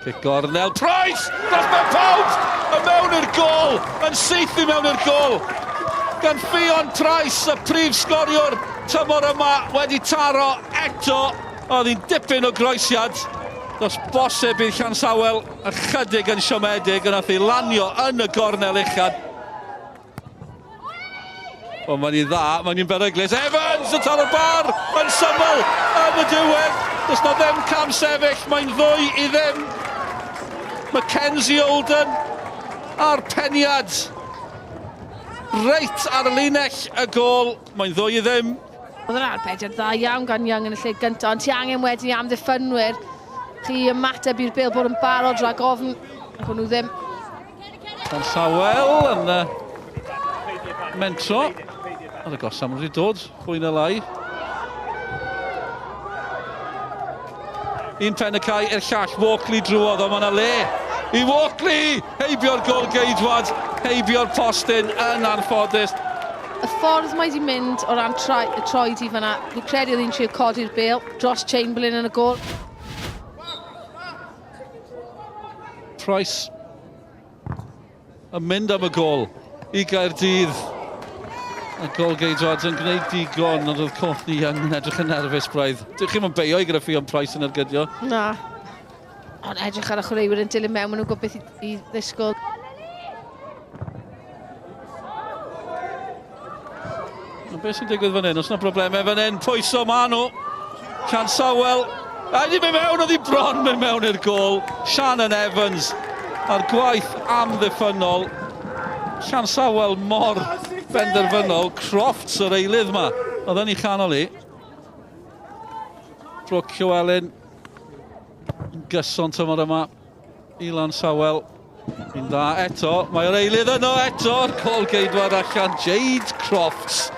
Cic gornel, Price! Dros ben pawb! Y mewn i'r gol! Yn syth i mewn i'r gol! Gan Ffion Price, y prif sgoriwr tymor yma, wedi taro eto. Oedd hi'n dipyn o groesiad. Does bosib bydd Llansawel ychydig yn siomedig, ond nath ei lanio yn y gornel uchaf. Wel, mae'n i dda, mae'n i'n beryglus. Evans yn taro'r bar yn syml yn y diwedd. Does na ddim cam sefyll, mae'n 2-0. Mackenzie Olden a'r peniad reit ar linell y gôl. Mae'n 2-0. Oedd yn arbediad dda iawn gan Young yn y lle gyntaf, ond ti angen wedyn i amddiffynwyr chi ymateb i'r bêl bod yn barod rhag ofn, ac o'n nhw ddim. Dan Sawel yn mentro. Ar y gosam wedi dod, fwy na lai. Un pen y cae i'r llall, Walkley drwodd, ond mae yna le i Walkley! Heibio'r gol geidwad, heibio'r postyn yn anffodus. Y ffordd mae wedi mynd o ran y troed i fyna, fi'n credu oedd hi'n trio codi'r bêl dros Chamberlain yn y gôl. Price yn mynd am y gol i Gaerdydd. Y gol geidwad yn gwneud digon, ond oedd Courtney Young yn edrych yn nerfus braidd. Dych chi'n beio i gyda Ffion Price yn ergydio? Na. Ond edrych ar y chwaraewyr yn dilyn mewn, maen nhw'n gwybod beth i, i ddisgwyl. Ond beth sy'n digwydd fan hyn? Os yna broblemau fan hyn, pwyso ma nhw. Llansawel. A di mynd mewn, oedd hi bron mynd mewn i'r gôl. Shannon Evans a'r gwaith amddiffynnol. Llansawel mor benderfynol. Crofts yr eilydd ma. Oedd yn ei chanol hi. Brooke Llewellyn yn gyson tymor yma. Ilan Sawel yn dda eto. Mae'r eilydd yno eto. Col geidwad allan. Jade Crofts.